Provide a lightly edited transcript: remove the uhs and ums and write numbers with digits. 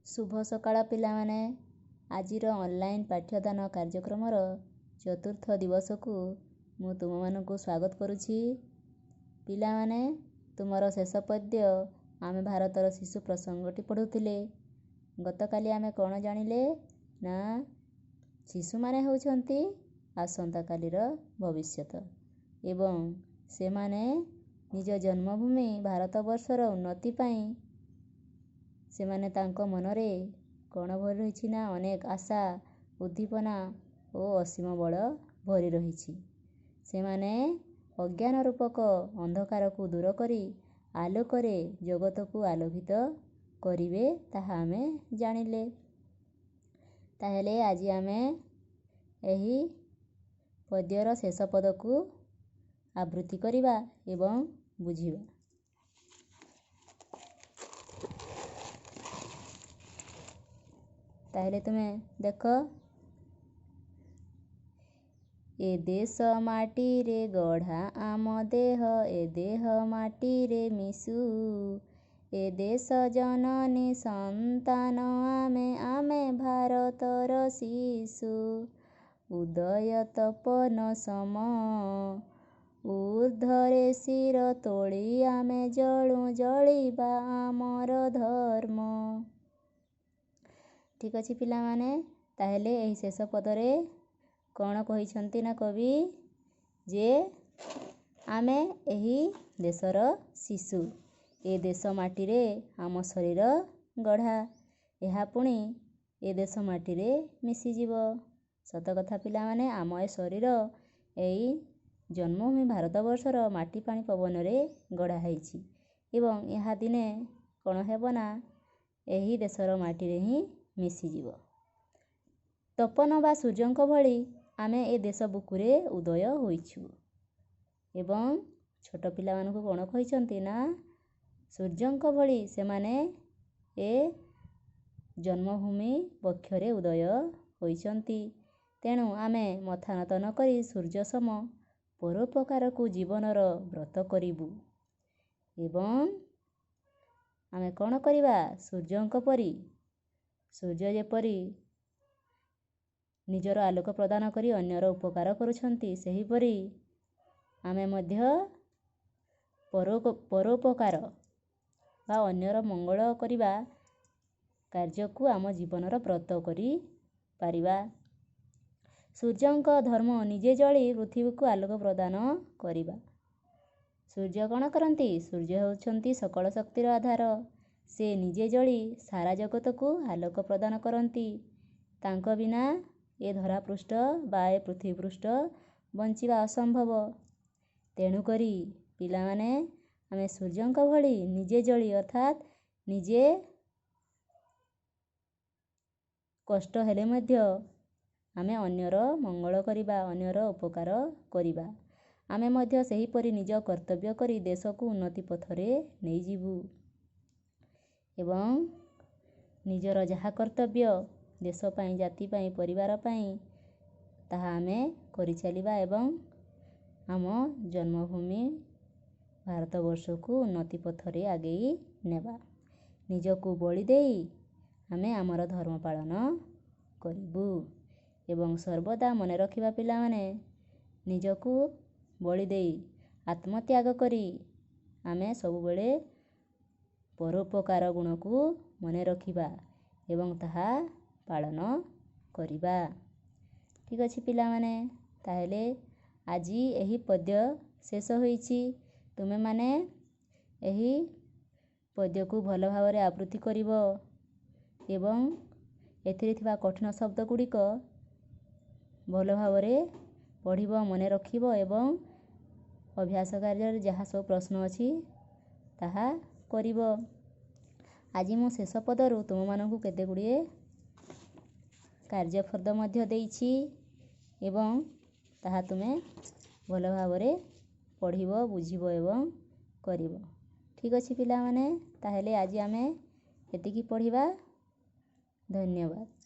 ଶୁଭ ସକାଳ ପିଲାମାନେ। ଆଜିର ଅନଲାଇନ୍ ପାଠ୍ୟଦାନ କାର୍ଯ୍ୟକ୍ରମର ଚତୁର୍ଥ ଦିବସକୁ ମୁଁ ତୁମମାନଙ୍କୁ ସ୍ୱାଗତ କରୁଛି। ପିଲାମାନେ, ତୁମର ଶେଷ ପଦ୍ୟ ଆମେ ଭାରତର ଶିଶୁ ପ୍ରସଙ୍ଗଟି ପଢ଼ୁଥିଲେ। ଗତକାଲି ଆମେ କ'ଣ ଜାଣିଲେ ନା ଶିଶୁମାନେ ହେଉଛନ୍ତି ଆସନ୍ତାକାଲିର ଭବିଷ୍ୟତ ଏବଂ ସେମାନେ ନିଜ ଜନ୍ମଭୂମି ଭାରତବର୍ଷର ଉନ୍ନତି ପାଇଁ ସେମାନେ ତାଙ୍କ ମନରେ କ'ଣ ଭରି ରହିଛି ନା ଅନେକ ଆଶା, ଉଦ୍ଦୀପନା ଓ ଅସୀମ ବଳ ଭରି ରହିଛି। ସେମାନେ ଅଜ୍ଞାନ ରୂପକ ଅନ୍ଧକାରକୁ ଦୂର କରି ଆଲୋକରେ ଜଗତକୁ ଆଲୋକିତ କରିବେ, ତାହା ଆମେ ଜାଣିଲେ। ତାହେଲେ ଆଜି ଆମେ ଏହି ପଦ୍ୟର ଶେଷ ପଦକୁ ଆବୃତ୍ତି କରିବା ଏବଂ ବୁଝିବା। ତାହେଲେ ତୁମେ ଦେଖ, ଏ ଦେଶ ମାଟିରେ ଗଢ଼ା ଆମ ଦେହ, ଏ ଦେହ ମାଟିରେ ମିଶୁ, ଏ ଦେଶ ଜନନୀ ସନ୍ତାନ ଆମେ, ଆମେ ଭାରତର ଶିଶୁ। ଉଦୟ ତପନ ସମ ଉର୍ଦ୍ଧ୍ୱରେ ଶିର ତୋଳି ଆମେ ଜଳୁ, ଜଳିବା ଆମର ଧର୍ମ। ଠିକ୍ ଅଛି ପିଲାମାନେ, ତାହେଲେ ଏହି ଶେଷ ପଦରେ କ'ଣ କହିଛନ୍ତି ନା କବି ଯେ ଆମେ ଏହି ଦେଶର ଶିଶୁ, ଏ ଦେଶ ମାଟିରେ ଆମ ଶରୀର ଗଢ଼ା, ଏହା ପୁଣି ଏ ଦେଶ ମାଟିରେ ମିଶିଯିବ। ସତ କଥା ପିଲାମାନେ, ଆମ ଏ ଶରୀର ଏଇ ଜନ୍ମଭୂମି ଭାରତବର୍ଷର ମାଟି ପାଣି ପବନରେ ଗଢ଼ା ହେଇଛି ଏବଂ ଏହା ଦିନେ କ'ଣ ହେବ ନା ଏହି ଦେଶର ମାଟିରେ ହିଁ ମିଶିଯିବ। ତପନ ବା ସୂର୍ଯ୍ୟଙ୍କ ଭଳି ଆମେ ଏ ଦେଶ ବୁକୁରେ ଉଦୟ ହୋଇଛୁ। ଏବଂ ଛୋଟ ପିଲାମାନଙ୍କୁ କ'ଣ କହିଛନ୍ତି ନା ସୂର୍ଯ୍ୟଙ୍କ ଭଳି ସେମାନେ ଏ ଜନ୍ମଭୂମି ବକ୍ଷରେ ଉଦୟ ହୋଇଛନ୍ତି। ତେଣୁ ଆମେ ମଥାନତ ନ କରି ସୂର୍ଯ୍ୟ ସମ ପରୋପକାରକୁ ଜୀବନର ବ୍ରତ କରିବୁ ଏବଂ ଆମେ କ'ଣ କରିବା, ସୂର୍ଯ୍ୟଙ୍କ ପରି, ସୂର୍ଯ୍ୟ ଯେପରି ନିଜର ଆଲୋକ ପ୍ରଦାନ କରି ଅନ୍ୟର ଉପକାର କରୁଛନ୍ତି, ସେହିପରି ଆମେ ମଧ୍ୟ ପରୋପକାର ବା ଅନ୍ୟର ମଙ୍ଗଳ କରିବା କାର୍ଯ୍ୟକୁ ଆମ ଜୀବନର ବ୍ରତ କରିପାରିବା। ସୂର୍ଯ୍ୟଙ୍କ ଧର୍ମ ନିଜେ ଜଳି ପୃଥିବୀକୁ ଆଲୋକ ପ୍ରଦାନ କରିବା। ସୂର୍ଯ୍ୟ କ'ଣ କରନ୍ତି? ସୂର୍ଯ୍ୟ ହେଉଛନ୍ତି ସକଳ ଶକ୍ତିର ଆଧାର। ସେ ନିଜେ ଜଳି ସାରା ଜଗତକୁ ଆଲୋକ ପ୍ରଦାନ କରନ୍ତି। ତାଙ୍କ ବିନା ଏ ଧରାପୃଷ୍ଠ ବା ଏ ପୃଥିବୀ ପୃଷ୍ଠ ବଞ୍ଚିବା ଅସମ୍ଭବ। ତେଣୁକରି ପିଲାମାନେ, ଆମେ ସୂର୍ଯ୍ୟଙ୍କ ଭଳି ନିଜେ ଜଳି, ଅର୍ଥାତ୍ ନିଜେ କଷ୍ଟ ହେଲେ ମଧ୍ୟ ଆମେ ଅନ୍ୟର ମଙ୍ଗଳ କରିବା, ଅନ୍ୟର ଉପକାର କରିବା। ଆମେ ମଧ୍ୟ ସେହିପରି ନିଜ କର୍ତ୍ତବ୍ୟ କରି ଦେଶକୁ ଉନ୍ନତି ପଥରେ ନେଇଯିବୁ ଏବଂ ନିଜର ଯାହା କର୍ତ୍ତବ୍ୟ ଦେଶ ପାଇଁ, ଜାତି ପାଇଁ, ପରିବାର ପାଇଁ, ତାହା ଆମେ କରିଚାଲିବା ଏବଂ ଆମ ଜନ୍ମଭୂମି ଭାରତବର୍ଷକୁ ଉନ୍ନତି ପଥରେ ଆଗେଇ ନେବା। ନିଜକୁ ବଳି ଦେଇ ଆମେ ଆମର ଧର୍ମ ପାଳନ କରିବୁ ଏବଂ ସର୍ବଦା ମନେ ରଖିବା ପିଲାମାନେ, ନିଜକୁ ବଳି ଦେଇ ଆତ୍ମତ୍ୟାଗ କରି ଆମେ ସବୁବେଳେ ପରୋପକାର ଗୁଣକୁ ମନେ ରଖିବା ଏବଂ ତାହା ପାଳନ କରିବା। ଠିକ୍ ଅଛି ପିଲାମାନେ, ତାହେଲେ ଆଜି ଏହି ପଦ୍ୟ ଶେଷ ହୋଇଛି। ତୁମେମାନେ ଏହି ପଦ୍ୟକୁ ଭଲ ଭାବରେ ଆବୃତ୍ତି କରିବ ଏବଂ ଏଥିରେ ଥିବା କଠିନ ଶବ୍ଦ ଗୁଡ଼ିକ ଭଲ ଭାବରେ ପଢ଼ିବ, ମନେ ରଖିବ ଏବଂ ଅଭ୍ୟାସ କାର୍ଯ୍ୟରେ ଯାହା ସବୁ ପ୍ରଶ୍ନ ଅଛି ତାହା କରିବ। ଆଜି ମୁଁ ଶେଷ ପଦରୁ ତୁମମାନଙ୍କୁ କେତେ ଗୁଡ଼ିଏ କାର୍ଯ୍ୟଫର୍ଦ୍ଦ ମଧ୍ୟ ଦେଇଛି ଏବଂ ତାହା ତୁମେ ଭଲ ଭାବରେ ପଢ଼ିବ, ବୁଝିବ ଏବଂ କରିବ। ଠିକ୍ ଅଛି ପିଲାମାନେ, ତାହେଲେ ଆଜି ଆମେ ଏତିକି ପଢ଼ିବା। ଧନ୍ୟବାଦ।